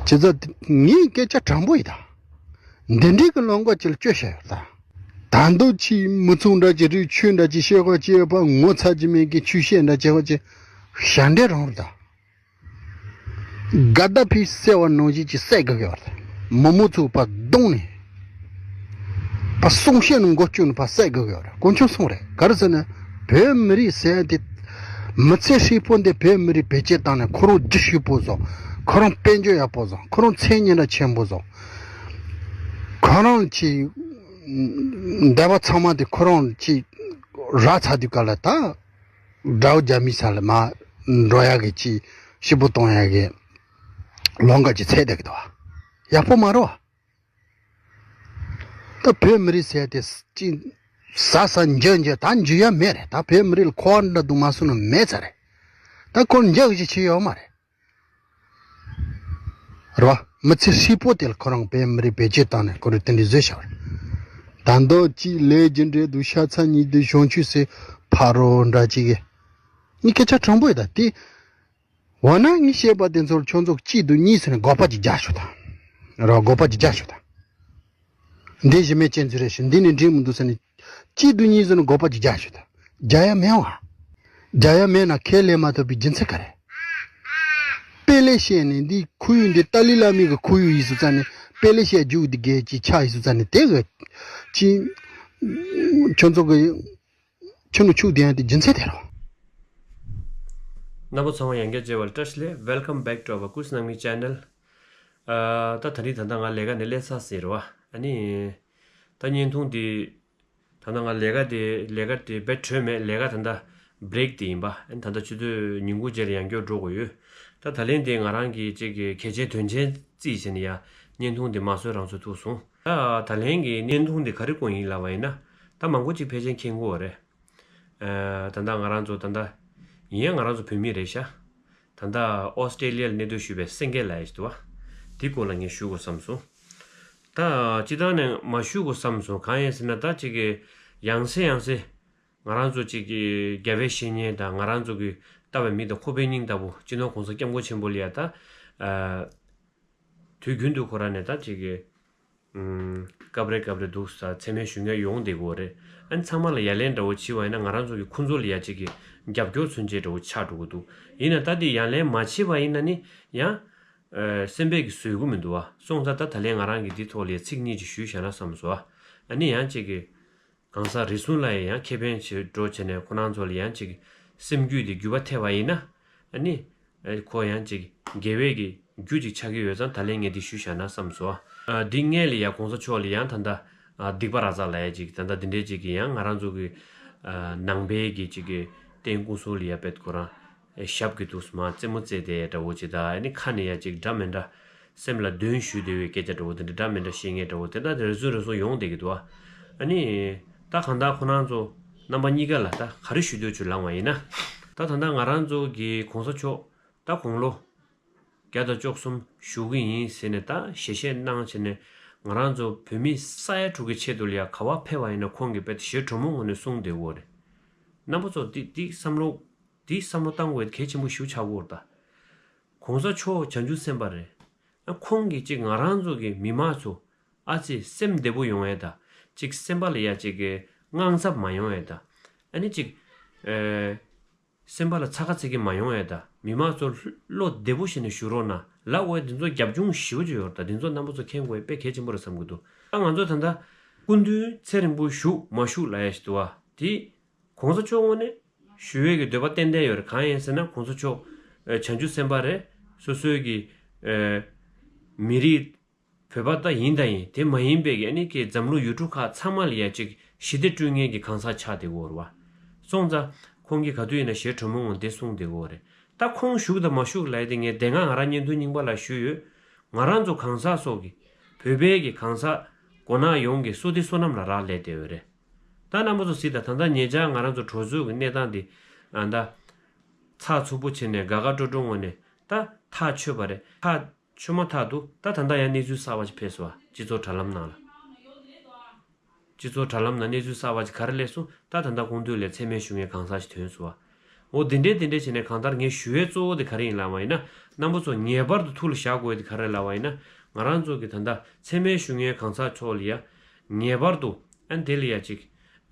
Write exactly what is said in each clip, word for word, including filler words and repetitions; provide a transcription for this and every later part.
བྱས་ཙང་ངའི་སྐད་ཆ་དྲང་པོ་ཡིན་ད། འདི་འདྲའི་གི་ལོང་ཀ་ཅིག་ལ་བཅོས་བྱས་ཡོད་ད། ད་འདོད་ཀྱི་མི་ཚོགས་འདྲ་ཅིག་རིགས་ཆོས་འདྲ་ཅིག་བཤད་དགོས་ཀྱི་ཡོད་པ་ངོ་ཚ་གྱི་མེད་ཀི། ཆོས་བཤད་འདྲ་བྱེད་དགོས་ཀྱི། ཞབས་འདྲེན་རང་རེད་ད། ག་ད་ཕི་བསད་པ་ནང་བཞིན་ཅིག་བསད་དགོས་ཀྱི་ཡོད་རེད། མི་མོ་ཚོ་ཕར་བརྡུངས་ནས་ཕར་གསུང་བཤད་ནང་མགོ་བཅུག་ནས་ཕར་བསད་དགོས་ཀྱི་ཡོད་རེད། དཀོན་མཆོག་གསུངས་རེད། ག་རེ་ཟེར་ན། བོད་མི་རིགས་ཟེར་ཡ་དེ། མི་ཚེ་ཧྲིལ་པོ་འདི་བོད་མི་རིགས་བེད་སྤྱོད་བཏང་ནས་ཁོ་རང་རྒྱུ་ཞིབ་པོ་བཟོ། ཁོ་རང་དཔལ་འབྱོར་ཡག་པོ་བཟོ། ཁོ་རང་མཚན་སྙན་གྲགས་ཆེན་པོ་བཟོ། ཁོ་རང་གི་འདས་པ་ཚང་མ་དེ་ཁོ་རང་གི་རག་ཚར་དུས་སྐབས་ལ་ད་དགྲ་བོ་རྒྱ་མི་ས་ལ་མར་འགྲོ་ཡག་གི་ཅིག་ཞིབ་པོ་གཏོང་ཡག་གི་ལོང་ཀ་ཅིག་འཚོལ་བསྡད་ཀྱི་འདུག་བ། ཡག་པོ་མ་རེད་བ། ད་བོད་མི་རིགས་ཟེར་དེ་ཅིག་ཟ་ཟ་འཇུ་འཇུ་ད་འཇུ་ཡ་མེད་རེད། ད་བོད་མི་རིགས་ལ་འཁོར་བ་འདྲ་འདུག་མ་སོང་ན་མེད་ཚར་རེད། ད་ཁོ་འཇུ་གི་ཅིག་བྱེད་ཡོད་མ་རེད། རེད་བ། མི་ཚེ་ཧྲིལ་པོ་དེ་ལ་ཁོ་རང་བོད་མི་རིགས་བེད་སྤྱོད་བཏང་ནས་ཁོ་རང་དེ་འདྲ་བཟོས་བཞག་པ་རེད། ད་མདོ་གཅིག་ལས་རྒྱུ་འབྲས་འདུག་ཤ་ཚ་གཉིས་འདུག་གཞུང་ཆོས་སྲིད་ཕ་རོལ་འདྲ་གཅིག་གི། ངས་སྐད་ཆ་དྲང་པོ་ཡིན་ད་དེ། འོ་ན་ངས་བཤད་པ་དེ་ཚོར་ཁྱོད་ཚོ་གཅིག་འདུག་གཉིས་ཟེར་ནས་དགག་པ་ཅིག་རྒྱག་ཤོག་ད། རེད་བ། དགག་པ་ཅིག་རྒྱག་ཤོག་ད། འདི་གཞི་མེད་ཅན་ཚོ་རེད་ཤག་འདི་ནི་འགྲིག་མི་འདུག་ཟེར་ནས། གཅིག་འདུག་གཉིས་ཟེར་ནས་དགག་པ་ཅིག་རྒྱག་ཤོག་ད། རྒྱག་ཡ་མེད་བ། རྒྱག་ཡ་མེད་ན་ཁས་ལེན་མ་ཐུབ་པའི་རྒྱུ་མཚན་ག་རེ། དཔེ་ལས་བཤད་ནས་འདི་ཁོར་ཡུག་འདི་ཏཱ་ལའི་བླ་མའི་གི་ཁོར་ཡུག་ཡིན་སོང་ཙང་ནས་དཔེ་ལས་བཤད་རྒྱུག་འདི་གས་ཀྱི་ཆ་ཡིན་སོང་ཙང་ནས་དེ་གི་ཅི། ཁྱོད་ཚོ་གི་ཁྱོད་ནི་ཕྱུག་བསྡད་ཡ་དེ་རྒྱུ་མཚན་དེ་རེད། རྣམ་པ་ཚང་མ་ཡང་བསྐྱར་མཇལ་བར་བཀྲ་ཤིས་བདེ་ལེགས། Welcome back to our Kush Nangmi channel. ཨ། ད་ད་རིང་ད་ལྟ་ང་ལས་ཀ་ནས་སླེབས་ཚར་ཟིན་རེད་བ། ཨ་ནི། ད་བརྙན་ཐུང་འདི། ད་ལྟ་ང་ལས་ཀ་དེ་ལས་ཀ་དེ་རྦད་གྲོལ་མེད། ལས་ཀ་ད་ལྟ་བྷི་རེག་དེ་ཡིན་པ། ཨ་ནི་ད་ལྟ་ཆུ་ཚོད་ཉིན་གུང་རྗེས་ལ་ཡང་བསྐྱར་འགྲོ་དགོས་ཡོད། ད་ད་ལན་དེ་ང་རང་གི་ཅིག་གི་གལ་ཆེན་དོན་ཆེན་རྩིས་བྱས་ནས་ཡ་བརྙན་ཐུང་དེ་མ་བཟོས་རང་བཟོས་ཐུག་སོང་། ད་ད་ལན་གྱི་བརྙན་ཐུང་དེ་ག་རེ་སྐོར་ཡིན་ལབ་པ་ཡིན་ན། ད་མང་པོ་ཅིག་ཕལ་ཆེར་མཁྱེན་གྱི་ཡོད་རེད། ཨ། ད་ལྟ་ང་རང་ཚོ་ད་ལྟ་ཡིན་ཡང་ང་རང་ཚོ་བོད་མི་རེད་ཤག་ད་ལྟ་ཨོ་སི་ཀྲེ་ལི་ཡ་ལ་གནས་སྡོད་ཞུས་པའི་སེང་གེ་ལགས་ཡིན་ཞུ་བ། འདི་སྐོར་ལ་ངས་ཞུ་དགོས་བསམ་སོང་། ད་སྤྱིར་བཏང་ནས་མ་ཞུ་དགོས་བསམ་སོང་། གང་ཡིན་ཟེར་ན་ད་ཅིག་གི་ཡང་སེ་ཡང་སེ་ང་རང་ཚོ་ཅིག་གི་རྒྱལ་བའི་བཤེས་གཉེན་དང་ང་རང་ཚོ་གི་ལྟ་བའི་མི་དང་ཁོག་པའི་སྙིང་ལྟ་བུ་སྤྱི་ནོར་༸གོང་ས་༸སྐྱབས་མགོན་ཆེན་པོ་ལ་ཡ་ད། ཨ། དུས་རྒྱུན་དུ་ཁོ་རང་ནས་ད་ཅིག་གི་ཨུམ། སྐབས་རེ་སྐབས་རེ་འདུག་ས་མཚན་སྨད་ཞུ་མཁན་ཡོང་བསྡད་ཀྱི་ཡོད་རེད། ཨ་ནི་ཚང་མ་ལ་ཡ་ལན་འདྲ་བོ་བྱས་པ་ཡིན་ན་ང་རང་ཚོ་གི་ཁོང་ཚོ་ལ་ཡ་ཅིག་གི་རྒྱབ་སྐྱོར་མཚོན་བྱེད་འདྲ་བོ་ཆགས་འགྲོ་གི་འདུག་ཡིན་ན་ད་དེ་ཡ་ལན་མ་བྱས་པ་ཡིན་ན་ནི་ཡང་། ཨ། སེམས་པས་ཀྱི་བཟོད་ཀྱི་མི་འདུག་བ། སོང་ཙང་ད་ད་ལན་ང་རང་གིས་འདི་ཐོག་ལ་ཡ་ཚིག་གཉིས་ཅིག་ཞུས་བཞག་ན་བསམ་སོང་བ། ཨ་ནི་ཡང་ཅིག་གི་གང་ཟག་རེ་ཟུང་ལ་ཡང་ཁེ་ཕན་བྱེད་འགྲོ་བྱས་ནས་ཁོ་རང་ཚོ་ལ་ཡང་ཅིག་སེམས་རྒྱུད་དེ་འགྱུར་བ་ཐེབས་པ་ཡིན་ན། ཨ་ནི། ཨ། ཁོ་ཡང་ཅིག་དགེ་བའི་གི་རྒྱུ་ཅིག་ཆགས་ཀྱི་ཡོད་ཙང་ད་ལན་ངས་འདི་ཞུས་བཞག་ན་བསམ་སོང་། ཨ། འདི་སྔས་ལ་ཡང་གོང་ས་མཆོག་ལ་ཡང་ད་ལྟ། ཨ། སྡིག་པ་ར་ཙ་ལབ་ཡ་ཅིག་ད་ལྟ་འདི་འདྲའི་ཅིག་གི་ཡང་ང་རང་ཚོ་གི། ཨ། ནང་པའི་གི་ཅིག་གི་རྟེན་སྐུ་གསུམ་ལ་ཡ་དཔེ་ཁོ་རང་། ཨེ། ཞབས་ཀྱི་དུས་སུ་མར་རྩེད་མོ་རྩེ་བསྡད་འདྲ་བོ་ཅིག་དང་། ཨ་ནི་ཁ་ནས་ཡ་ཅིག་འདྲ་མི་འདྲ་སེམས་ལ་འདོན་ཞུས་བསྡད་པའི་སྐད་ཆ་འདྲ་བོ་དེ་འདྲ་འདྲ་མི་འདྲ་བཤད་མཁན་འདྲ་བོ་དེ་འདྲ་དེ་རེ་ཟུང་རེ་ཟུང་ཡོང་བསྡད་ཀྱི་འདུག་ཨ་ནི་ད་གང་ལྟར་ཁོ་རང་ཚོ་རྣམ་པ་གཉིས་ཀ་ལ་ད་ག་རེ་ཞུ་འདོད་བྱུང་ལབ་པ་ཡིན་ན། ད་ད་ལྟ་ང་རང་ཚོ་གི་གོང་ས་མཆོག་ད་དགུང་ལོ་བརྒྱ་དང་བཅུ་གསུམ་བཞུགས་ཀྱི་ཡིན་ཟེར་ནས་ད་ཞལ་བཞེས་གནང་བྱས་ནས་ང་རང་ཚོ་བོད་མི་ས་ཡ་དྲུག་གི་ཆེད་དུ་ལ་ཡ་ག་པར་ཕེབས་པ་ཡིན་ན་ཁོང་གིས་དཔེ་ཞེ་དྲོན་མོ་ངང་ནས་གསུངས་བསྡད་ཡོད་རེད། རྣམ་པ་ཚོ་འདི་འདི་བསམ་བློ། འདི་བསམ་བློ་བཏང་དགོས་གལ་ཆེན་པོ་ཞེ་པོ་ཆགས་ཀྱི་ཡོད་རེད་ད། གོང་ས་མཆོག་བྱང་ཆུབ་སེམས་དཔའ་རེད། ཨ། ཁོང་གིས་ཅིག་ང་རང་ཚོ་གི་མི་མང་ཚོ་ཨ་ཙི་སེམས་བདེ་པོ་ཡོང་ཡས་དང་ཅིག་སེམས་པ་ལ་ཡ་ཅིག་གི་དངངས་འཚབ་མ་ཡོང་ཡས་དང་། ཨ་ནི་ཅིག་ཨེ། སེམས་པ་ལ་ཚ་ག་ཚིག་གི་མ་ཡོང་ཡས་དང་། མི་མང་ཚོ་བློ་བདེ་པོ་བྱས་ནས་བཞུགས་རོགས་གནང་ལབ་འོས། འདི་ཚོ་རྒྱབ་ལྗོངས་ཞེ་པོ་ཅིག་ཡོད་རེད་ད། འདི་ཚོ་རྣམ་པ་ཚོ་མཁྱེན་དགོས་དཔེ་གལ་ཆེན་པོ་རེད་བསམ་གྱི་འདུག་ད་ང་ཚོ་ད་ལྟ་སྐུ་མདུན་ཚེ་རིང་པོ་བཞུགས་མ་བཞུགས་ལབ་ཡ་ཞིག་འདུག་བ། དེ་གོང་ས་མཆོག་ངོས་ནས་ཞུ་ཡས་ཀྱི་འདོད་པ་ཏན་ཏན་ཡོད་རེད། གང་ཡིན་ཟེར་ན་གོང་ས་མཆོག་ཨ། བྱང་ཆུབ་སེམས་དཔའ་རེད། སོ་སོའི་གི་ཨ། མི་རིགས་བོད་པ་ད་ཡིན་ད་ཡིན། དེ་མ་ཡིན་པའི་གི་ཨ་ནི་གི་འཛམ་གླིང་ཡུལ་གྲུ་ཁག་ཚང་མ་ལ་ཡ་ཅིག་ཞི་བདེ་བསྐྲུན་མཁན་གྱི་གང་ཟག་ཆགས་བསྡད་ཡོད་རེད་བ། སོང་ཙང་ཁོང་གིས་ག་དུས་ཡིན་ན་ཞེ་དྲོན་མོ་ངང་དེ་གསུངས་བསྡད་ཡོད་རེད། ད་ཁོང་བཞུགས་དང་མ་བཞུགས་ལབ་ཡ་དེ་ངས་དེ་སྔ་ང་རང་བརྙན་ཐུང་རྙིང་པ་ལ་ཞུས་ཡོད། ང་རང་ཚོ་གང་ཟག་སོགས་ཀྱི་བོད་པའི་གི་གང་ཟག་མགོ་ནག་ཡོངས་ཀྱི་བསོད་བདེ་བསོད་ནམས་ལ་རག་ལས་བསྡད་ཡོད་རེད། ད་རྣམ་པ་ཚོ་གཟིགས་དང་། ད་ལྟ་ཉེ་ཆར་ང་རང་ཚོ་གྲོས་ཚོགས་ཀྱི་གནས་སྟངས་འདི་ཨ་ད་ཚགས་ཚུད་པོ་བྱས་ནས་དགའ་དགའ་སྤྲོ་སྤྲོ་ངང་ནས་ད་ཐག་ཆོད་པ་རེད། ཐག་ཆོད་མ་ཐག་ཏུ་ད་ད་ལྟ་ཡང་གནས་ཚུལ་གསར་པ་ཞིག་ཕེབས་སོང་བ། སྤྱི་ཚོགས་དྲ་ལམ་ནང་ལ། སྤྱི་ཚོགས་དྲ་ལམ་ནང་གནས་ཚུལ་གསར་པ་ཞིག་ག་རེ་སླེབས་སོང་། ད་ད་ལྟ་སྐུ་མདུན་ལ་མཚན་སྨད་ཞུ་མཁན་གང་ཟག་ཞིག་ཐོན་སོང་བ། འོ་དེ་འདྲའི་དེ་འདྲའི་བྱས་ནས་གང་ལྟར་ངས་ཞུ་ཡས་གཙོ་བོ་དེ་ག་རེ་ཡིན་ལབ་པ་ཡིན་ན། རྣམ་པ་ཚོ་ངེས་པར་དུ་ཐུགས་ལ་བཞག་དགོས་ཡས་དེ་ག་རེ་ལབ་པ་ཡིན་ན། ང་རང་ཚོ་གི་ད་ལྟ་འཚེ་མེད་ཞུ་མཁན་གང་ཟག་ཚོ་ལ་ཡ། ངེས་པར་དུ་ཨ་ནི་དེ་ལ་ཡ་ཅིག་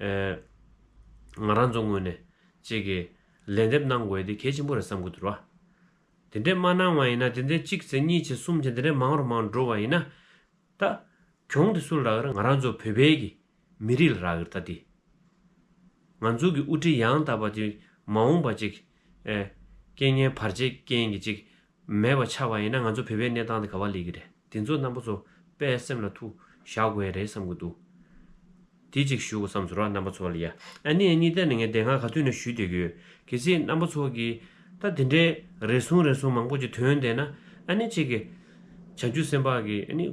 ཨེ། ང་རང་ཚོ་ངོས་ནས་ཅིག་གི་ལན་འདེབས་གནང་དགོས་ཡས་དེ་གལ་ཆེན་པོ་རེད་བསམ་གི་འདུག་ར། དེ་འདྲས་མ་གནང་བ་ཡིན་ན། དེ་འདྲས་གཅིག་བྱས་གཉིས་བྱས་གསུམ་བྱས་དེ་འདྲས་མང་རུ་མང་རུ་འགྲོ་བ་ཡིན་ན། ད་གྱོང་དེ་སུ་ལ་རག་གི་རེད། ང་རང་ཚོ་བོད་པའི་གི་མི་རིགས་ལ་རག་གི་རེད། ད་དེ་ང་ཚོ་གི་དབུ་ཁྲིད་ཡང་དག་པ་དེ་མ་འོངས་པ་ཅིག་ཨེ། རྐྱེན་ངན་བར་ཆད་རྐྱེན་གྱིས་ཅིག་མེད་པ་ཆགས་པ་ཡིན་ན། ང་ཚོ་བོད་པའི་གནས་སྟངས་དེ་ག་པར་སླེབས་ཀྱི་རེད། དེ་ཚོ་རྣམ་པ་ཚོ་དཔེ་སེམས་ལ་ཐུགས་བཞག་དགོས་རེད་བསམ་གྱི་འདུག་དེ་གཅིག་ཞུ་དགོས་བསམ་སོང་ར། རྣམ་པ་ཚོ་ལ་ཡ། ཨ་ནི་གཉིས་དེ་ནི་ངས་དེ་སྔ་ག་དུས་ནས་ཞུས་བསྡད་ཀྱི་ཡོད། གལ་སྲིད་རྣམ་པ་ཚོ་གིས་ད་དེ་འདྲའི་རེ་ཟུང་རེ་ཟུང་མང་པོ་ཅིག་ཐོན་བསྡད་ན། ཨ་ནི་གཅིག་གི་བྱང་ཆུབ་སེམས་དཔའ་གི་ཨ་ནི་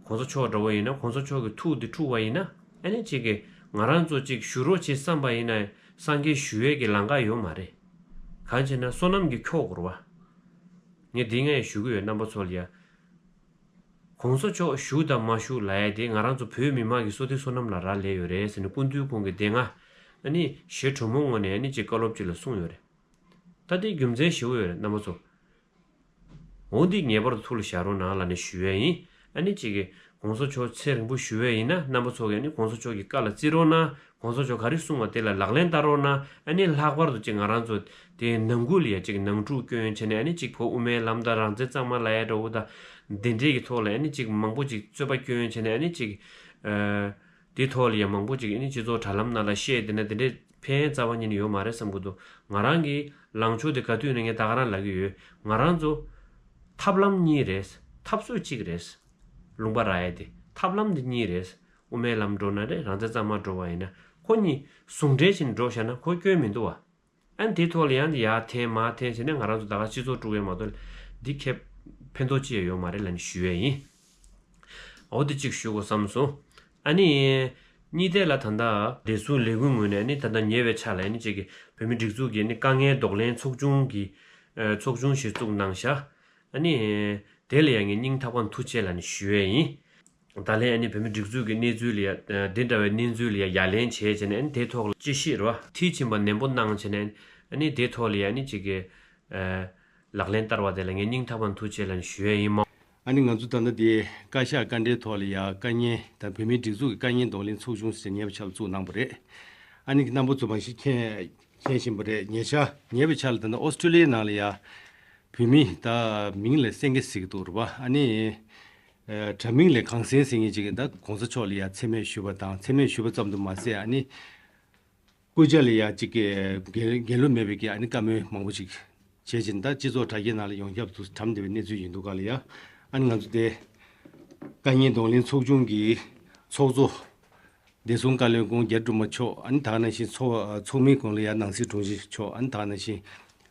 གོང་ས་མཆོག་འདྲ་བོ་ཡིན་ན། གོང་ས་མཆོག་གི་ཐུགས་དེ་འཁྲུགས་པ་ཡིན་ན། ཨ་ནི་གཅིག་གི་ང་རང་ཚོ་ཅིག་ཞུ་རོགས་བྱེད་བསམ་པ་ཡིན་ན། སངས་རྒྱས་ཞུ་ཡས་ཀྱི་ལམ་ཁ་ཡོད་མ་རེད། གང་བྱས་ན་བསོད་ནམས་ཀྱིས་འཁྱོག་དགོས་རེད་བ། ངས་འདི་སྔ་ཡང་ཞུ་གི་ཡོད། རྣམ་པ་ཚོ་ལ་ཡ། གོང་ས་མཆོག་བཞུགས་དང་མ་བཞུགས་ལབ་ཡ་དེ་ང་རང་ཚོ་བོད་མི་མང་གི་བསོད་བདེ་བསོད་ནམས་ལ་རག་ལས་ཡོད་རེད་ཟེར་ནས། སྐུ་མདུན་ཁོང་གིས་དེ་སྔ་ཨ་ནི་ཞེ་དྲོན་མོ་ངོས་ནས་ཨ་ནི་ཅིག་བཀའ་སློབ་ཅིག་ལ་གསུངས་ཡོད་རེད། ད་དེ་རྒྱུ་མཚན་ཞེ་པོ་ཡོད་རེད། རྣམ་པ་ཚོ། འོ་འདི་ངེས་པར་དུ་ཐུགས་ལ་བཞག་རོགས་གནང་ལབ་ནས་ཞུ་ཡས་ཡིན། ཨ་ནི་གཅིག་གི་གོང་ས་མཆོག་ཚེ་རིང་པོ་བཞུགས་པ་ཡིན་ན། རྣམ་པ་ཚོ་གིས་ཨ་ནི་གོང་ས་མཆོག་གི་བཀའ་ལ་བརྩི་རོགས་གནང་། གོང་ས་མཆོག་ག་རེ་གསུངས་པ་དེ་ལ་ལག་ལེན་བསྟར་རོགས་གནང་། ཨ་ནི་ལྷག་པར་དུ་ཅིག་ང་རང་ཚོ་དེ་ནང་ཁུལ་ལ་ཡ་ཅིག་ནང་འཁྲུག་སྐྱོན་བྱས་ནས། ཨ་ནི་ཅིག་བོད་དབུ་མའི་ལམ་དང་རང་བཙན་གཙང་མ་ལབ་ཡ་འདྲ་བོ་དང་། དེ་འདྲས་ཀྱི་ཐོག་ལ་ཨ་ནི་ཅིག་མང་པོ་ཅིག་རྩོད་པ་སྐྱོན་བྱས་ནས། ཨ་ནི་ཅིག་ཨ། དེ་ཐོག་ལ་ཡང་མང་པོ་ཅིག་ཨ་ནི་སྤྱི་ཚོགས་དྲ་ལམ་ནང་ལ་བཤད་བསྡད་ན། དེ་འདྲའི་ཕན་རྩ་བ་ཉིད་ནས་ཡོད་མ་རེད་བསམ་གྱི་འདུག་ང་རང་གི་ལངས་ཕྱོགས་དེ་ག་དུས་ནས་ངས་ད་ག་རང་ལབ་ཀྱི་ཡོད། ང་རང་ཚོ་ཐབས་ལམ་གཉིས་རེད། འཐབ་རྩོད་གཅིག་རེད། ལུང་པ་རག་ཡ་དེ་ཐབས་ལམ་དེ་གཉིས་རེད། དབུ་མའི་ལམ་འགྲོ་ན་རེད། རང་བཙན་གཙང་མ་འགྲོ་བ་ཡིན་ན། ཁོ་གཉིས་ཟུང་འབྲེལ་བྱས་ནས་འགྲོ་བཞག་ན་ཁོ་སྐྱོན་མི་འདུག་བ། ཨ་ནི་དེའི་ཐོག་ལ་ཡང་ཡར་འཐེན་མར་འཐེན་བྱས་ནས་ང་རང་ཚོ་ད་ག་སྤྱི་ཚོགས་དཀྲུག་ཡས་མ་གཏོགས། འདི་ཁེ་ཕན་ཐོགས་ཅི་ཡང་ཡོད་མ་རེད་ལབ་ནས་ཞུ་ཡས་ཡིན། འོ་དེ་གཅིག་ཞུ་དགོས་བསམ་སོང་། ཨ་ནི་གཉིས་དེ་ལ་ད་ལྟ་བདེ་སྲུང་ལས་ཁུངས་ངོས་ནས་ཨ་ནི་ད་ལྟ་ཉེ་བའི་ཆར་ལ་ཨ་ནི་གཅིག་གི་བོད་མི་སྒྲིག་འཛུགས་ཀྱི་ཨ་ནི་དཀའ་ངལ་གདོང་ལེན་ཚོགས་ཆུང་གི་ཨ་ཚོགས་ཆུང་ཞིག་བཙུགས་གནང་ཤག་ཨ་ནི་དེ་ལ་ཡང་ངས་སྙིང་ཐག་པ་ནས་ཐུགས་རྗེ་ཆེ་ལབ་ནས་ཞུ་ཡས་ཡིན། ད་ལན་ཨ་ནི་བོད་མི་སྒྲིག་འཛུགས་ཀྱི་གནས་ཚུལ་ལ་ཡ། ཨ་འདི་འདྲ་བའི་གནས་ཚུལ་ལ་ཡ་ཡ་ལན་བྱས་བྱས་ནས། ཨ་ནི་དེ་ཐོག་ལ་དཔྱད་ཞིབ་རེད་བ། མཐིལ་ཕྱིན་པ་ནན་པོ་གནང་བྱས་ནས། ཨ་ནི་དེ་ཐོག་ལ་ཡ་ཨ་ནི་གཅིག་གི་ཨ་ལག་ལེན་བསྟར་བ་དེ་ལ་ངས་སྙིང་ཐག་པ་ནས་ཐུགས་རྗེ་ཆེ་ལབ་ནས་ཞུ་ཡས་ཡིན་མོ། ཨ་ནི་ང་ཚོ་ད་ལྟ་དེ་བཀའ་ཤག་བཀའ་འབྲེལ་ཐོག་ལ་ཡ་དཀའ་ངལ་དང་བོད་མིའི་སྒྲིག་འཛུགས་ཀྱི་དཀའ་ངལ་གདོང་ལེན་ཚོགས་ཆུང་ཟེར་ཉེ་བའི་ཆར་ལ་བཙུགས་གནང་པ་རེད། ཨ་ནི་རྣམ་པ་ཚོ་མ་གཞི་མཁྱེན་མཁྱེན་བཞིན་པ་རེད། ཉེ་ཆར་ཉེ་བའི་ཆར་ལ་ད་ལྟ་ཨོ་སི་ཀྲི་ལི་ཡའི་ནང་ལ་ཡ་བོད་མི་ད་མིང་ལ་སེང་གེ་ཟེར་གྱི་འདུག་རེད་བ། ཨ་ནི་ཨ་དྲ་མིག་ལས་གངས་སེང་ཟེར་མཁན་ཅིག་གིས་ད་གོང་ས་མཆོག་ལ་ཡ་མཚན་སྨད་ཞུས་པ་དང་། མཚན་སྨད་ཞུས་པ་ཙམ་དུ་མ་ཟད། ཨ་ནི་སྐུ་ཕྱྭ་ལ་ཡ་ཅིག་གི་འགན་འགན་ལོ་མེད་པའི་གི་ཨ་ནི་བཀའ་མོལ་མང་པོ་ཅིག་བྱས་ཅིང་། ད་སྤྱི་ཚོགས་དྲ་རྒྱའི་ནང་ལ་ཡོངས་ཁྱབ་ཏུ་གྲམ་བསྡད་པའི་གནས་ཚུལ་ཡིན་འདུག་ག་ལ་ཡ། ཨ་ནི་ང་ཚོ་དེ་དཀའ་ངལ་གདོང་ལེན་ཚོགས་ཆུང་གི་ཚོགས་གཙོ་བདེ་སྲུང་བཀའ་བློན་ཁོང་རྒྱ་རི་སྒྲོལ་མ་མཆོག་ཨ་ནི་ད་ག་ནང་བཞིན་ཚོགས་ཚོགས་མིའི་གོང་ལ་ཡ་ནང་སྲིད་དྲུང་ཆེ་མཆོག་ཨ་ནི་ད་ག་ནང་བཞིན་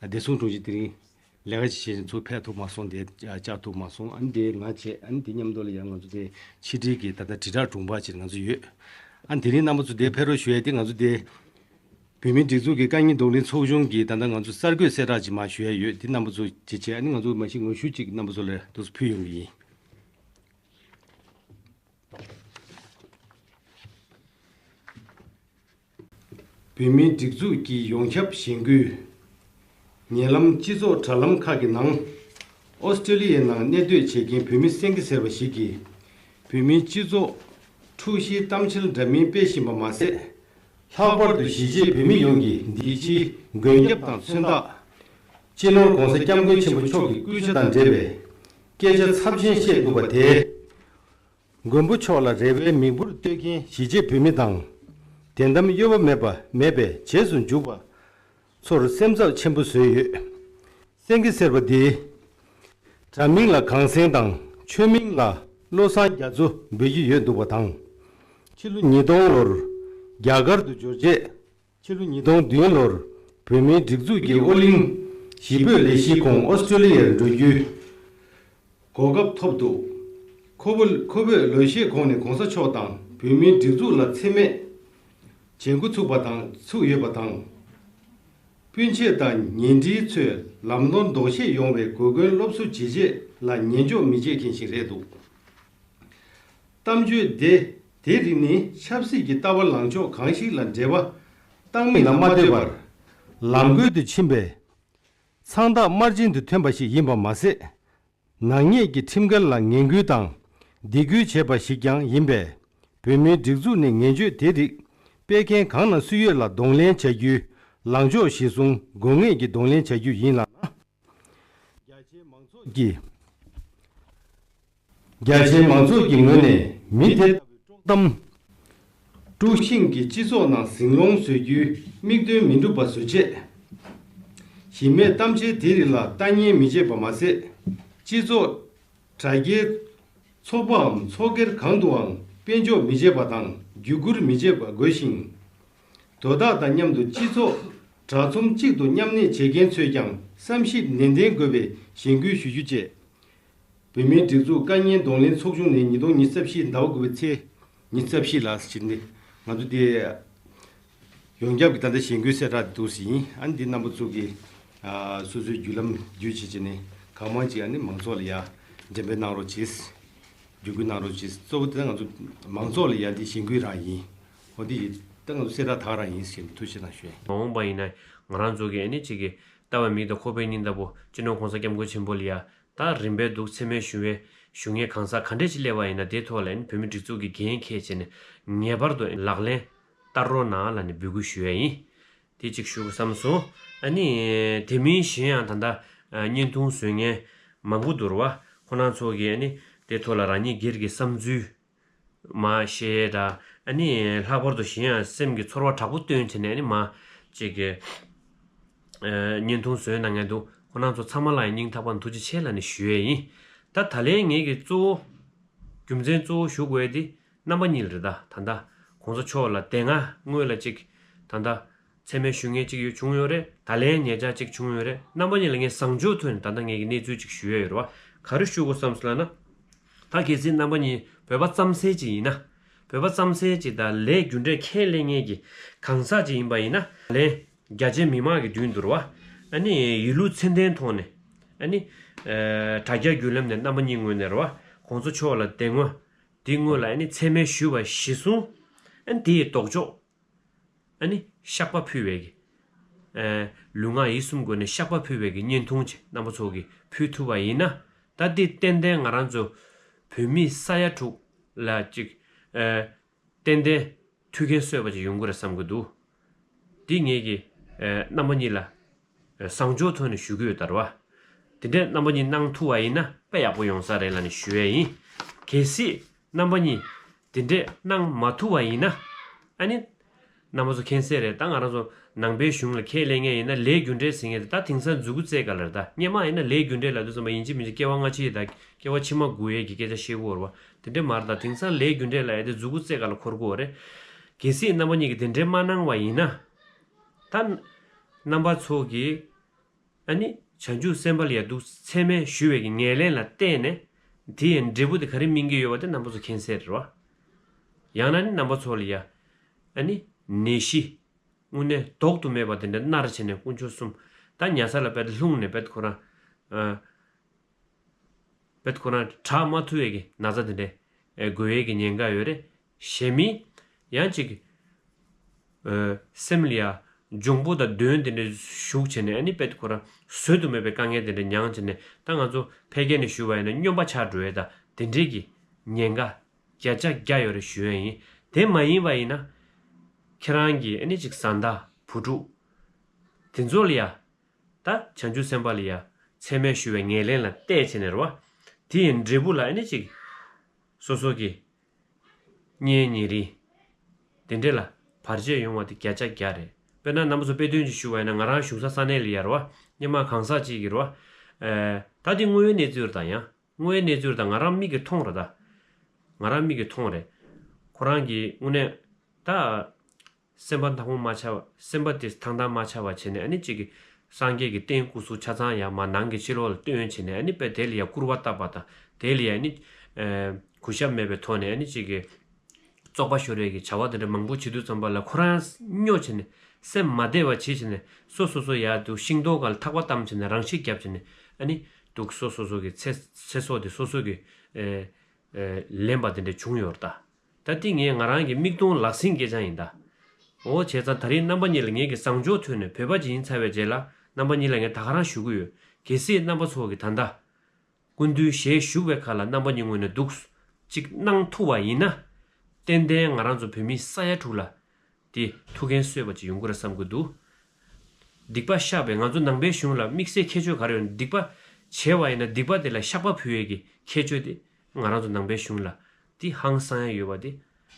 བདེ་སྲུང་དྲུང་ཆེ་དེ་རིང་ལས་ཀ་ཅིག་བྱས་ནས་ཚུར་ཕེབས་ཐུབ་མ་སོང་། དེ་བཅར་ཐུབ་མ་སོང་། ཨ་ནི་དེ་ང་བྱས། ཨ་ནི་དེ་མཉམ་དུ་ལ་ཡང་ང་ཚོ་དེ་ཕྱི་དྲིལ་གྱི་ད་ལྟ་དྲིལ་བསྒྲགས་དྲུང་འཕར་ཅིག་ང་ཚོ་ཡོད། ཨ་ནི་དེ་རིང་རྣམ་པ་ཚོ་དེ་ཕེབས་རོགས་ཞུ་ཡས་དེ། ང་ཚོ་དེ་བོད་མིའི་སྒྲིག་འཛུགས་ཀྱི་དཀའ་ངལ་གདོང་ལེན་ཚོགས་ཆུང་གི་ད་ལྟ་ང་ཚོ་གསར་འགོད་གསལ་བསྒྲགས་ཅིག་མར་ཞུ་ཡས་ཡོད། དེ་རྣམ་པ་ཚོ་བྱས་བྱས། ཨ་ནི་ང་ཚོ་མ་གཞི་ངོ་བཤུས་ཅིག་རྣམ་པ་ཚོ་ལ་དུ་ཕུལ་ཡོང་གི་ཡིན། བོད་མིའི་སྒྲིག་འཛུགས་ཀྱི་ཡོངས་ཁྱབ་གཞེན་སྐུལ། ཉེ་ལམ་སྤྱི་ཚོགས་དྲ་ལམ་ཁག་གི་ནང་། ཨོ་སི་ཀྲི་ལི་ཡའི་ནང་གནས་སྡོད་བྱེད་མཁན་བོད་མི་སེང་གེ་ཟེར་བ་ཞིག་གིས། བོད་མིའི་སྤྱི་ཚོགས་འཁྲུག་གཞིའི་གཏམ་འཆལ་འདྲ་མིན་སྤེལ་བཞིན་པ་མ་ཟད། ལྷག་པར་དུ་གཞིས་བྱེས་བོད་མི་ཡོངས་ཀྱིས་འདི་ཕྱིའི་མགོན་སྐྱབས་དང་མཚོན་རྟགས། སྤྱི་ནོར་༧གོང་ས་༧སྐྱབས་མགོན་ཆེན་པོ་མཆོག་གི་སྐུ་ཕྱྭ་དང་འབྲེལ་བའི་སྐད་ཆ་ཚབས་ཆེན་བཤད་འདུག་པ་དེས། མགོན་པོ་མཆོག་ལ་རེ་བའི་མིག་འབུར་གཏོད་མཁན་གཞིས་བྱེས་བོད་མི་དང་། དད་དམ་གཡོ་བ་མེད་པ་མེད་པའི་རྗེས་སུ་འཇུག་པ་ཚོར་སེམས་འཚབ་ཆེན་པོ་བཟོས་ཡོད། སེང་གེ་ཟེར་བ་འདིས་དྲ་མིག་ལ་གངས་སེང་དང་ཆོས་མིང་ལ་བློ་བཟང་རྒྱ་མཚོ་འབོད་ཀྱི་ཡོད་འདུག་པ་དང་། ཕྱི་ལོ་ཉིས་སྟོང་ལོར་རྒྱ་གར་དུ་འབྱོར་རྗེས། ཕྱི་ལོ་ཉིས་སྟོང་བདུན་ལོར་བོད་མིའི་སྒྲིག་འཛུགས་ཀྱི་ཨོ་གླིང་གཞིས་སྤོས་ལས་གཞིའི་ཁོངས་ཨོ་སི་ཀྲི་ལི་ཡར་འགྲོ་རྒྱུའི་གོ་སྐབས་ཐོབ་འདུག་ཁོ་བོ་ཁོ་བོས་ལོ་ཤས་གོང་ནས་གོང་ས་མཆོག་དང་བོད་མིའི་སྒྲིག་འཛུགས་ལ་མཚན་སྨད་བྱེད་འགོ་ཚུགས་པ་དང་། ཚུགས་ཡོད་པ་དང་། སྤུན་མཆེད་དང་ཉེ་འབྲེལ་ཚོས་ལམ་ནོར་ལྡོག་ཤེས་ཡོང་བའི་གོ་སྐོན་སློབ་གསོ་བྱེད་ཆེད་ལ་ཉན་འཇོག་མི་བྱེད་མཁན་ཞིག་རེད་འདུག་གཏམ་བརྗོད་དེ་དེ་རིགས་ནི་ཆབ་སྲིད་ཀྱི་ལྟ་བ་ལངས་ཕྱོགས་གང་ཞིག་ལ་འབྲེལ་བ་བཏང་མིན་ལ་མ་ལྟོས་པར། ལམ་བཀོད་དུ་ཕྱིན་པས། མཚང་རྟགས་དམར་རྗེན་དུ་ཐོན་པ་ཞིག་ཡིན་པ་མ་ཟད། ནག་ཉེས་ཀྱི་ཁྲིམས་འགལ་ལ་ངན་སྐུལ་དང་སྡིགས་སྐུལ་བྱས་པ་ཞིག་ཀྱང་ཡིན་པས། བོད་མིའི་སྒྲིག་འཛུགས་ནས་ངན་སྤྱོད་དེ་རིགས་སྤེལ་མཁན་གང་ན་སུ་ཡོད་ལ་གདོང་ལེན་བྱ་རྒྱུའི་ལངས་ཕྱོགས་གཞིར་བཟུང་དགོས་ངེས་ཀྱི་གདོང་ལེན་བྱ་རྒྱུ་ཡིན་ལགས་ན། རྒྱ་ཆེའི་མང་ཚོགས་ཀྱིས། རྒྱ་ཆེའི་མང་ཚོགས་ཀྱི་ངོས་ནས་མི་དེ་ལྟ་བུའི་དཀྲོག་གཏམ། དཀྲུག་ཤིང་གིས་སྤྱི་ཚོགས་ནང་ཟིང་སློང་བཟོ་རྒྱུའི་དམིགས་དོན་མི་འགྲུབ་པ་བཟོ་ཆེད། གཞི་མེད་གཏམ་འཆལ་དེ་རིགས་ལ་ལྟ་ཉན་མི་བྱེད་པ་མ་ཟད། སྤྱི་ཚོགས། དྲ་རྒྱའི་ཚོགས་པའམ་ཚོགས་སྒེར་གང་དུའང་དཔེ་འཇོག་མི་བྱེད་པ་དང་བརྒྱུད་བསྐུར་མི་བྱེད་པ་དགོས་ཤིང་། དོ་བདག་དང་མཉམ་དུ་སྤྱི་ཚོགས་དྲ་ཚོམས་གཅིག་ཏུ་མཉམ་གནས་བྱེད་མཁན་ཚོས་ཀྱང་བསམ་ཞིབ་ནན་ཏན་དགོས་པའི་གཞེན་སྐུལ་ཞུ་རྒྱུ་བཅས། བོད་མིའི་སྒྲིག་འཛུགས་དཀའ་ཉེན་གདོང་ལེན་ཚོགས་ཆུང་ནས་ཉིས་སྟོང་ཉི་ཤུ་རྩ་བཞི་ཟླ་བ་དགུ་པའི་ཚེས་ཉི་ཤུ་རྩ་བཞི་ལ་ཕྱིན་ཏེ། ང་ཚོ་དེ་ཡོངས་ཁྱབ་ཀྱི་ད་ལྟ་གཞེན་སྐུལ་གསལ་བསྒྲགས་དེ་འདུག་སེ་ཡིན། ཨ་ནི་འདི་རྣམ་པ་ཚོ་གིས་ཨ་སོ་སོའི་བརྒྱུད་ལམ་བརྒྱུད་བྱས་བྱས་ནས་གང་མང་ཅིག་ཨ་ནི་མང་ཚོགས་ལ་ཡ་འགྲེམས་སྤེལ་གནང་རོགས་གྱིས། བརྒྱུད་སྐུལ་གནང་རོགས་གྱིས། གཙོ་བོ་དེ་ང་ཚོ་མང་ཚོགས་ལ་ཡ་འདི་གཞེན་སྐུལ་རང་ཡིན། འོ་འདི་ཡིན་ད་ང་ཚོ་གསལ་བསྒྲགས་དག་རང་ཡིན་ཟེར་ནས་ཐུགས་རྗེ་གནང་ཞུ་ཡ་ཡིན། མ་འོངས་པ་ཡིན་ན་ང་རང་ཚོ་གིས་ཨ་ནི་གཅིག་གིས་ལྟ་བ་མིག་དང་ཁོག་པའི་སྙིང་ལྟ་བུ་སྤྱི་ནོར་༸གོང་ས་༸སྐྱབས་མགོན་ཆེན་པོ་ལ་ཡ། ད་རིམ་པས་འདུག་མཚན་སྨད་ཞུ་བའི་ཞུ་མཁན་གང་ཟག་ག་འདྲས་ཅིག་སླེབས་པ་ཡིན་ན་དེའི་ཐོག་ལ་ཨ་ནི་བོད་མི་སྒྲིག་འཛུགས་ཀྱི་འགན་འཁྱེར་བྱས་ནས་ངེས་པར་དུ་ལག་ལེན་བསྟར་རོགས་གནང་ལབ་ནས་འབོད་སྐུལ་ཞུ་ཡ་ཡིན། དེ་གཅིག་ཞུ་དགོས་བསམ་སོང་། ཨ་ནི་དེ་མིན་གཞན་ཡང་ད་ལྟ་བརྙན་ཐུང་བཟོ་མཁན་མང་པོ་འདུག་ར་བ། ཁོ་རང་ཚོ་གིས་ཨ་ནི་དེའི་ཐོག་ལ་རང་ཉིད་སྒེར་གྱི་བསམ་ཚུལ་མར་བཤད་དང་ཨ་ནི་ལྷག་པར་དུ་གཞན་ཡང་སེམས་ཀྱི་ཚོར་བ་དྲག་པོ་བཏོན་བྱས་ནས་ཨ་ནི་མར་གཅིག་གི་ཨ་བརྙན་ཐུང་བཟོས་གནང་མཁན་འདུག་ཁོ་རང་ཚོ་ཚང་མ་ལ་ཡང་སྙིང་ཐག་པ་ནས་ཐུགས་རྗེ་ཆེ་ལབ་ནས་ཞུ་ཡས་ཡིན། ད་ད་ལན་ངེད་ཀྱི་གཙོ་བོ་རྒྱུ་མཚན་གཙོ་བོ་ཞུ་དགོས་ཡས་དེ་རྣམ་པ་གཉིས་ལ་རེད། ད་ད་ལྟ་གོང་ས་མཆོག་ལ་དེ་སྔ་སྔོན་ལ་གཅིག་ད་ལྟ་མཚན་སྨད་ཞུ་མཁན་གཅིག་ཡོད་བྱུང་ཡོད་རེད། ད་ལན་ཉེ་ཆར་གཅིག་བྱུང་ཡོད་རེད། རྣམ་པ་གཉིས་ལ་ངས་བཟང་ཕྱོགས་ཐོག་ནས་ད་ལྟ་ངེད་ཀྱི་གནས་ཚུལ་གཅིག་ཞུ་ཡས་ཡོད་རེད་བ། ག་རེ་ཞུ་དགོས་བསམ་སོང་ལབ་ན། ད་གལ་སྲིད་རྣམ་པ་གཉིས་བོད་པ་རྩམ་ཟན་གཅིག་ཡིན་ན། བོད་པ་རྩམ་ཟན་གཅིག་དང་ལས་རྒྱུ་འབྲས་ཁས་ལེན་མཁན་གྱི་གང་ཟག་གཅིག་ཡིན་པ་ཡིན་ན། ལན་རྒྱ་ཆེ་མི་མང་གི་མདུན་དུ་རེད་བ། ཨ་ནི་ཡིན་ལུགས་མཚན་ལྡན་ཐོག་ནས་ཨ་ནི་ཨ་དྲ་རྒྱ་བརྒྱུད་ལམ་ནས་རྣམ་པ་གཉིས་ངོས་ནས་རེད་བ། གོང་ས་མཆོག་ལ་དེ་སྔོན་དེ་སྔོན་ལ་ཨ་ནི་མཚན་སྨད་ཞུས་པ་གཞིར་བཟུང་། ཨ་ནི་དེ་ཡི་ལྡོག་ཕྱོགས། ཨ་ནི་བཤགས་པ་ཕུལ་བའི་གི། ཨ་ལུས་ངག་ཡིད་གསུམ་སྒོ་ནས་བཤགས་པ་ཕུལ་བའི་གི་བརྙན་ཐུང་ཅིག་རྣམ་པ་ཚོ་གིས་ཕུལ་ཐུབ་པ་ཡིན་ན། ད་འདི་ཏན་ཏན་ང་རང་ཚོ་བོད་མི་ས་ཡ་དྲུག་ལ་ཅིག་ཨ་ཏན་ཏན་ཐུགས་འགན་གསོས་པ་ཅིག་ཡོང་གི་རེད་བསམ་གི་འདུག་འདི་ངེད་ཀྱི་ཨ་རྣམ་པ་གཉིས་ལ་ཨ་བཟང་ཕྱོགས་ཐོག་ནས་ཞུ་གི་ཡོད་ད་རེད་བ། དེ་འདྲས་རྣམ་པ་གཉིས་གནང་ཐུབ་པ་ཡིན་ན་དཔེ་ཡག་པོ་ཡོང་ས་རེད་ལབ་ནས་ཞུ་ཡས་ཡིན། གལ་སྲིད་རྣམ་པ་གཉིས་དེ་འདྲས་གནང་མ་ཐུབ་པ་ཡིན་ན། ཨ་ནི། རྣམ་པ་ཚོ་མཁྱེན་གསལ་རེད། ད་ང་རང་ཚོ་ནང་པའི་གཞུང་ལ་ཁས་ལེན་མཁན་ཡིན་ན་ལས་རྒྱུ་འབྲས་ཟེར་མཁན་དེ་ད་དེང་སང་མཛུ་གུ་རྩེ་ག་ལ་རེད། ད་སྔོན་མ་ཡིན་ན་ལས་རྒྱུ་འབྲས་ལབ་དུས་ཙམ་པ་ཡིན་གཅིག་མིན་གཅིག་སྐྱེ་བ་སྔ་ཕྱི་དང་སྐྱེ་བ་ཕྱི་མ་དགུ་ཡས་ཀྱི་སྐད་ཆ་བཤད་ཀྱི་ཡོད་རེད་བ། དེ་འདྲས་མ་རེད། ད་དེང་སང་ལས་རྒྱུ་འབྲས་ལབ་ཡས་དེ་མཛུ་གུ་རྩེ་ག་ལ་འཁོར་གྱི་ཡོད་རེད། གལ་སྲིད་རྣམ་པ་གཉིས་ཀྱིས་དེ་འདྲས་མ་གནང་བ་ཡིན་ན། ད་རྣམ་པ་ཚོ་གིས། ཨ་ནི་བྱང་ཆུབ་སེམས་དཔའ་ལ་ཡ་འདུག་མཚན་སྨད་ཞུ་བའི་གི་ངོས་ལེན་ལ་བལྟས་ནས་དེ་ཡི་འབྲས་བུ་དེ་ག་རེ་སྨིན་གྱི་ཡོད་པ་དེ་རྣམ་པ་ཚོ་མཁྱེན་གསལ་རེད་བ། ཡང་ན་ནི་རྣམ་པ་ཚོ་ལ་ཡ་ཨ་ནི་ནད་གཞི་དངོས་གནས་ལྡོག་ཏུ་མེད་པ་དེ་འདྲ་མནར་བྱས་ནས་དཀོན་མཆོག་གསུམ་ད་ཉལ་ས་ལ་དཔེ་ལྷུང་ནས་དཔེ་ཁོ་རང་ཨ། དཔེ་ཁོ་རང་དྲག་མ་ཐུབ་པའི་གི་ན་ཚ་དེ་འདྲས་ཨེ་འགོས་ཡས་ཀྱི་ཉེན་ཁ་ཡོད་རེད། གཞན་མི་ཡང་ཅིག་ཨེ་སེམས་ལ་ཡ་འབྱུང་པོ་དང་གདོན་དེ་འདྲས་ཞུགས་བྱས་ནས་ཨ་ནི་དཔེ་ཁོ་རང་བཟོད་དུ་མེད་པའི་དཀའ་ངལ་དེ་འདྲས་མྱངས་བྱས་ནས། ད་ང་ཚོ་ཕལ་སྐད་ནས་ཞུ་བ་ཡིན་ན་སྨྱོན་པ་ཆགས་འགྲོ་ཡས་དང་དེ་འདྲས་ཀྱི་ཉེན་ཁ་བརྒྱ་ཆ་བརྒྱ་ཡོད་རེད་ཞུ་ཡས་ཡིན། དེ་མ་ཡིན་པ་ཡིན་ན་ཁྱེད་རང་གི་ཨ་ནི་ཅིག་བཟའ་ཟླ་བུ་ཕྲུག་དེ་ཚོ་ལ་ཡ། ད་བྱང་ཆུབ་སེམས་དཔའ་ལ་ཡ་མཚན་སྨད་ཞུ་བའི་ངོས་ལེན་ལ་བལྟས་བྱས་ནས་རེད་བ། དེ་ཡི་འབྲས་བུ་ལ་ཨ་ནི་ཅིག་སོ་སོ་གི་གཉེན་ཉེ་རིང་དེ་འདྲས་ལ་བར་ཆད་ཡོང་བ་དེ་བརྒྱ་ཆ་བརྒྱ་རེད། དཔེར་ན་རྣམ་པ་ཚོ་དཔེ་སྟོན་ཅིག་ཞུ་བ་ཡིན་ན། ང་རང་བཞུགས་ས་ས་གནས་ལ་ཡ་རེད་བ། སྔོན་མ་གང་ཟག་ཅིག་གིས་རེད་བ། ཨེ་ད་དེ་དངོས་ཡོད་གནས་ཚུལ་རེད། ད་ཡང་དངོས་ཡོད་གནས་ཚུལ་རེད། ད་ང་རང་མིག་གིས་མཐོང་རེད། ད་ང་རང་མིག་གིས་མཐོང་རེད། ཁོ་རང་གིས་དངོས་གནས་ད། སེམས་པ་ཐང་མོ་མ་ཆགས་པ། སེམས་པ་དེ་ཐང་ཐང་མ་ཆགས་པ་བྱས་ནས། ཨ་ནི་གཅིག་གི་སངས་རྒྱས་ཀྱི་རྟེན་སྐུ་གཟུགས་ཆ་ཚང་ཡང་མར་ནང་གི་ཕྱི་ལོགས་ལ་བཏོན་བྱས་ནས། ཨ་ནི་དཔེ་དེ་ལ་ཡང་སྐུར་བ་བཏབ་པ་དང་། དེ་ལ་ཡང་ཨ་ནི་ཨེ་གུས་ཞབས་མེད་པའི་ཐོག་ནས་ཨ་ནི་གཅིག་གི་བཙོག་པ་ཤོར་བའི་གི་བྱ་བ་དེ་འདྲ་མང་པོ་བྱེད་དུས་ཙམ་པ་ལ། ཁོ་རང་སྨྱོ་བྱས་ནས་སེམས་མ་བདེ་བ་བྱེད་བྱས་ནས། སོ་སོ་སོ་ཡར་འདུག་ཤིང་ཏོག་སྒང་ལ་ཐག་པ་བསྡམས་བྱས་ནས་རང་ཤི་བརྒྱབ་བྱས་ནས། ཨ་ནི་འདུག་སོ་སོ་སོ་གི་ཚེ་ཚེ་སྲོག་དེ་སོ་སོ་གི་ཨེ་ཨེ་ལེན་པ་དེ་འདྲ་བྱུང་ཡོད་རེད་ད། ད་འདི་ངས་ང་རང་གི་མིག་མཐོང་ལག་ཟིན་སྐད་ཆ་ཡིན་ད། འོ་བྱས་ཙང་ད་རིང་རྣམ་པ་གཉིས་ལ་ངེད་ཀྱི་བཟང་ཕྱོགས་ཐོག་ནས་བོད་པ་ཅིག་ཡིན་ཚར་བའི་རྗེས་ལ་རྣམ་པ་གཉིས་ལ་ངས་ད་ག་རང་ཞུ་གི་ཡོད། གལ་སྲིད་རྣམ་པ་ཚོ་གི་ད་ལྟ་སྐུ་མདུན་ཞལ་བཞུགས་པའི་ཁ་ལ་རྣམ་པ་གཉིས་ངོས་ནས་འདུག་ཅིག་གནང་ཐུབ་པ་ཡིན་ན། ཏན་ཏན་ང་རང་ཚོ་བོད་མི་ས་ཡ་དྲུག་ལ་དེ་ཐུགས་འགན་གསོས་པ་ཅིག་ཡོང་གི་རེད་བསམ་གི་འདུག་སྡིག་པ་བཤགས་པའི་ང་ཚོ་ནང་པའི་གཞུང་ལ་དམིགས་བསལ་ཁྱད་ཆོས་ག་རེ་ཡོད་ན། སྡིག་པ་བྱས་པ་ཡིན་ན་སྡིག་པ་དེ་ལ་བཤགས་པ་ཕུལ་ཡས་ཀྱི་ཁྱད་ཆོས་དེ་ང་རང་ཚོ་ནང་པའི་གཞུང་ལ་དེ་ཧང་སང་ཡ་ཡོད་པ་དེ་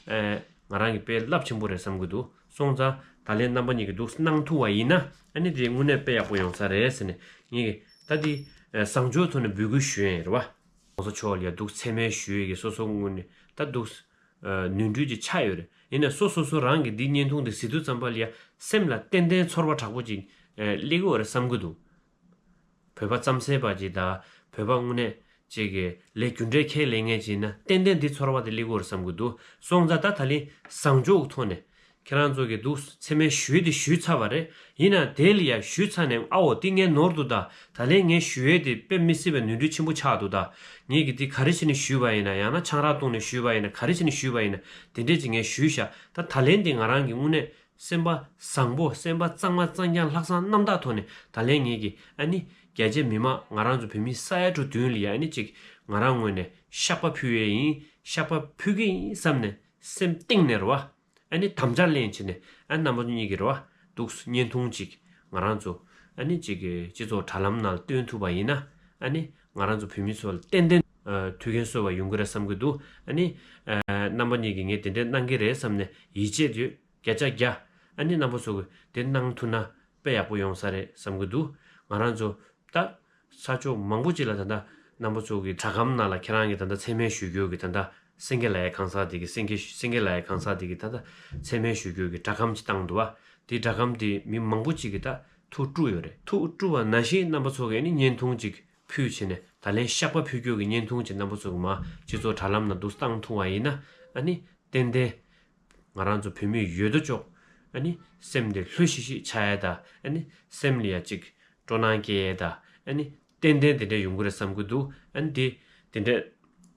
ཨེ་ང་རང་གི་དཔེ་རླབས་ཆེན་པོ་རེད་བསམ་གི་འདུག་སོང་ཙང་ད་ལན་རྣམ་པ་གཉིས་ཀྱིས་འདུག་གནང་ཐུབ་པ་ཡིན་ན་ཨ་ནི་དེ་དངོས་གནས་དཔེ་ཡག་པོ་ཡོང་ས་རེད་ཟེར་ནས་ངེད་ཀྱིས་ད་དེ་ཨེ་བཟང་ཕྱོགས་ཐོག་ནས་འབོད་སྐུལ་ཞུ་ཡས་ཡིན་རེད་བ། གོང་ས་མཆོག་ལ་ཡ་འདུག་མཚན་སྨད་ཞུ་ཡས་ཀྱི་སོ་སོ་ངོས་ནས་ད་འདུག་ཨ་ནོར་འཁྲུལ་ཅིག་ཆགས་ཡོད་རེད། ཡིན་ནའི་སོ་སོ་སོ་རང་གིས་འདི་བརྙན་ཐུང་འདི་གཟིགས་དུས་ཙམ་པ་ལ་ཡ་སེམས་ལ་ཏན་ཏན་ཚོར་བ་དྲག་པོ་ཅིག་ཨ་སླེབས་ཀྱི་ཡོད་རེད་བསམ་གྱི་འདུག་བོད་པ་རྩམ་ཟན་པ་ཅིག་དང་བོད་པ་དངོས་གནས་ཅིག་གི་ལས་རྒྱུ་འབྲས་ཁས་ལེན་མཁན་ཅིག་ཡིན་ན་ཏན་ཏན་འདི་ཚོར་བ་དེ་སླེབས་ཀྱི་ཡོད་རེད་བསམ་གྱི་འདུག་སོང་ཙང་ད་ད་ལན་བཟང་ཕྱོགས་ཀྱི་ཐོག་ནས་ཁྱེད་རང་ཚོ་གིས་འདུག་མཚན་སྨད་ཞུས་དེ་ཞུས་ཚར་བ་རེད། ཡིན་ན་དེ་ལ་ཡ་ཞུས་ཚར་ནས་ཨ་འོ་དེ་ངས་ནོར་འདུག་ད། ད་ལན་ངས་ཞུ་ཡས་དེ་དཔེ་མི་སྲིད་པའི་ནོར་འཁྲུལ་ཆེན་པོ་ཆགས་འདུག་ད། ངས་ཀྱི་དེ་ག་རེ་བྱས་ནས་ཞུས་པ་ཡིན་ན། ཡང་ན་ཆང་རག་བཏུངས་ནས་ཞུས་པ་ཡིན་ན། ག་རེ་བྱས་ནས་ཞུས་པ་ཡིན་ན། དེ་འདྲས་ཅིག་ངས་ཞུས་ཤག་ད་ད་ལན་དེ་ང་རང་གི་དངོས་གནས་སེམས་པ་བཟང་པོ། སེམས་པ་གཙང་མ་གཙང་རྐྱང་ལྷག་བསམ་རྣམ་དག་ཐོག་ནས་ད་ལན་ངེད་ཀྱིས་ཨ་ནི་རྒྱ་ཆེ་མི་མང་ང་རང་ཚོ་བོད་མི་ས་ཡ་དྲུག་མདུན་ལ་ཡ་ཨ་ནི་ཅིག་ང་རང་ངོས་ནས་བཤགས་པ་ཕུལ་ཡས་ཡིན། བཤགས་པ་ཕུལ་གི་ཡིན་བསམ་ནས་སེམས་གཏིང་ནས་རེད་བ། ཨ་ནི་དམ་བཅའ་ལེན་བྱས་ནས་ཨ་རྣམ་པ་གཉིས་ཀྱིས་རེད་བ། འདུག་བརྙན་ཐུང་ཅིག་ང་རང་ཚོ་ཨ་ནི་ཅིག་གི་སྤྱི་ཚོགས་དྲ་ལམ་ནང་ལ་སྟོན་ཐུབ་པ་ཡིན་ན། ཨ་ནི་ང་རང་ཚོ་བོད་མི་ཚོ་ལ་ཏན་ཏན་ཨ་ཐུགས་འགན་གསོས་པ་ཡོང་གི་རེད་བསམ་གྱི་འདུག་ཨ་ནི་ཨ་རྣམ་པ་གཉིས་ཀྱིས་ངས་དེ་འདྲས་གནང་གི་རེད་བསམ་ནས་ཡིད་ཆེས་ཡོད། བརྒྱ་ཆ་བརྒྱ། ཨ་ནི་རྣམ་པ་ཚོ་གིས་དེ་གནང་ཐུབ་ན་དཔེ་ཡག་པོ་ཡོང་ས་རེད་བསམ་གྱི་འདུག་ང་རང་ཚོ་ད་ས་ཕྱོགས་མང་པོ་ཅིག་ལ་ད་ལྟ་རྣམ་པ་ཚོ་གི་སྒྲ་སྒམ་ནང་ལ་ཁྱེད་རང་གི་ད་ལྟ་མཚན་སྨད་ཞུ་རྒྱུ་གི་ད་ལྟ་སེང་གེ་ལ་ཡའི་གང་ཟག་དེ་གི་སེང་གེ་སེང་གེ་ལ་ཡའི་གང་ཟག་དེ་གི་ད་ལྟ་མཚན་སྨད་ཞུ་རྒྱུ་གི་སྒྲ་སྒམ་ཅིག་བཏང་འདུག་བ། དེ་སྒྲ་སྒམ་དེ་མི་མང་པོ་ཅིག་གིས་ད་ཐུགས་དཀྲུགས་ཡོད་རེད། ཐུགས་དཀྲུགས་པ་ནང་བཞིན་རྣམ་པ་ཚོ་གིས་ནི་བརྙན་ཐུང་ཅིག་ཕུལ་བྱས་ནས་ད་ལན་བཤགས་པ་ཕུལ་རྒྱུ་གི་བརྙན་ཐུང་ཅིག་རྣམ་པ་ཚོ་གིས་མར་སྤྱི་ཚོགས་དྲ་ལམ་ནང་འདུག་བཏང་ཐུབ་པ་ཡིན་ན། ཨ་ནི་ཏན་ཏན་ང་རང་ཚོ་བོད་མི་ཡོད་དོ་ཅོག་ཨ་ནི་སེམས་དེ་ལྷོད་ཤིག་ཤིག་ཆགས་ཡས་དང་། ཨ་ནི་སེམས་ལ་ཡ་ཅིག་སྤྲོ་སྣང་སྐྱེ་ཡས་དང་། ཨ་ནི་ཏན་ཏན་དེ་འདྲ་ཡོང་གི་རེད་བསམ་གྱི་འདུག་ཨ་ནི་དེ་དེ་འདྲ་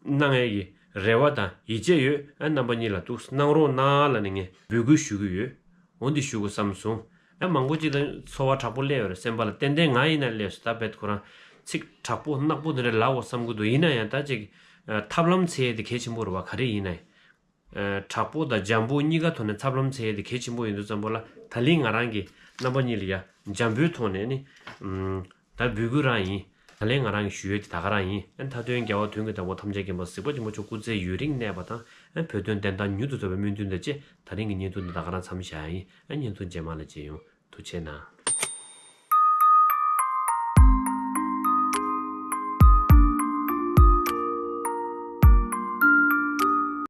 གནང་ཡས་ཀྱི་རེ་བ་དང་ཡིད་ཆེས་ཡོད། ཨ་རྣམ་པ་གཉིས་ལ་འདུག་གནང་རོགས་གནང་ལབ་ནས་ངས་འབོད་སྐུལ་ཞུ་གི་ཡོད། འོ་འདི་ཞུ་དགོས་བསམ་སོང་། ཨ་མང་པོ་ཅིག་ལ་ཚོར་བ་དྲག་པོ་སླེབས་ཡོད་རེད། སེམས་པ་ལ་ཏན་ཏན་ང་ཡིན་ན་སླེབས་སོང་། ད་རྦད་ཁོ་རང་ཚིག་དྲག་པོ་ནག་པོ་དེ་འདྲ་ལབ་འོ་བསམ་གྱི་འདུག་ཡིན་ན་ཡང་ད་ཅིག་ཐབས་ལམ་འཚོལ་ཡས་དེ་གལ་ཆེན་པོ་རེད་བ། ག་རེ་ཡིན་ན་ཡང་། ཨ་དྲག་པོ་དང་འཇམ་པོ་གཉིས་ཀ་ཐོག་ནས་ཐབས་ལམ་འཚོལ་ཡས་དེ་གལ་ཆེན་པོ་ཡིན་དུས་ཙམ་པ་ལ། ད་ལན་ང་རང་གིས་རྣམ་པ་གཉིས་ལ་ཡ་འཇམ་པོའི་ཐོག་ནས་ནི་ཨམ་ད་འབོད་སྐུལ་རང་ཡིན། ད་ལན་ང་རང་གིས་ཞུ་ཡས་དེ་ད་ག་རང་ཡིན། ཨ་མཐའ་དོན་རྒྱལ་བ་དོན་གྱི་བདག་པོ་ཐམས་ཅད་མཁྱེན་པ་གཟིགས་པ་ཆེན་པོ་མཆོག་སྐུ་ཚེ་ཡུན་རིང་གནས་པ་དང་། ཨ་བོད་དོན་བདེན་མཐའ་མྱུར་དུ་རྫོགས་པའི་སྨོན་འདུན་དང་བཅས་ད་རིང་གི་བརྙན་ཐུང་འདི་ད་ག་རང་མཚམས་བཞག་ཡིན། ཨ་བརྙན་ཐུང་རྗེས་མ་ལ་མཇལ་ཡོང་། ཐུགས་རྗེ་གནང་།